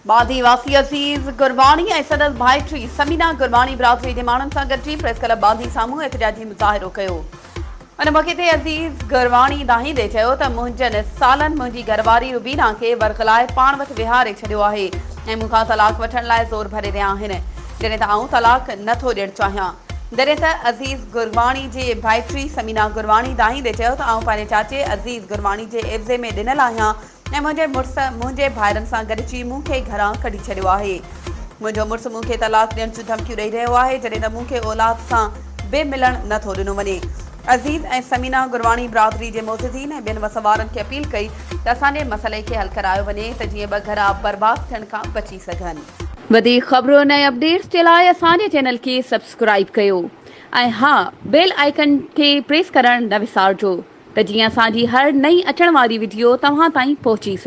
ٻانڌي واسي عزيز گرواڻي ۽ سندس ڀائٽي ثمينه گرواڻي برادري جي ماڻهن سان گڏجي پريس ڪلب ٻانڌي سامهون احتجاجي مظاهرو ڪيو. ان موقعي تي عزيز گرواڻي دانهيندي چيو ته منهنجن سالن منهنجي گهرواري روبينا کي ورغلائي پاڻ وٽ ويهاري ڇڏيو آهي ۽ مون کان طلاق وٺڻ لاء زور ڀري رهيا آهن جڏهن ته آئون طلاق نه ٿو ڏيڻ چاهيان. جڏهن ته عزيز گرواڻي جي ڀائٽي ثمينه گرواڻي دانهيندي چيو ته آئون پنهنجي چاچي عزيز گرواڻي جي عيوضي ۾ ڏنل آهيان ۽ منهنجي مڙس منهنجي ڀائرن سان گڏجي مون کي گهران ڪڍي ڇڏيو آهي. منهنجو مڙس مون کي طلاق ڏيڻ جون ڌمڪيون ڏئي رهيو آهي، جڏهن ته مون کي اولاد سان به ملڻ نه ٿو ڏنو وڃي. عزيز ۽ ثمينه گرواڻي برادري جي معززين ۽ ٻين وس وارن کي اپيل ڪئي ته اسان جي مسئلي کي حل ڪرايو وڃي ته جيئن ٻه گهرا برباد ٿيڻ کان بچي سگهن. وڌيڪ خبرن ۽ اپڊيٽس جي لاء اسان جي چينل کي سبسڪرائيب ڪيو ۽ ها بيل آئيڪن کي پريس ڪرڻ نه وسارجو. ته جيئن اسان جي هر نئين اچڻ واري وڊيو توهان تائين پهچي سگهي.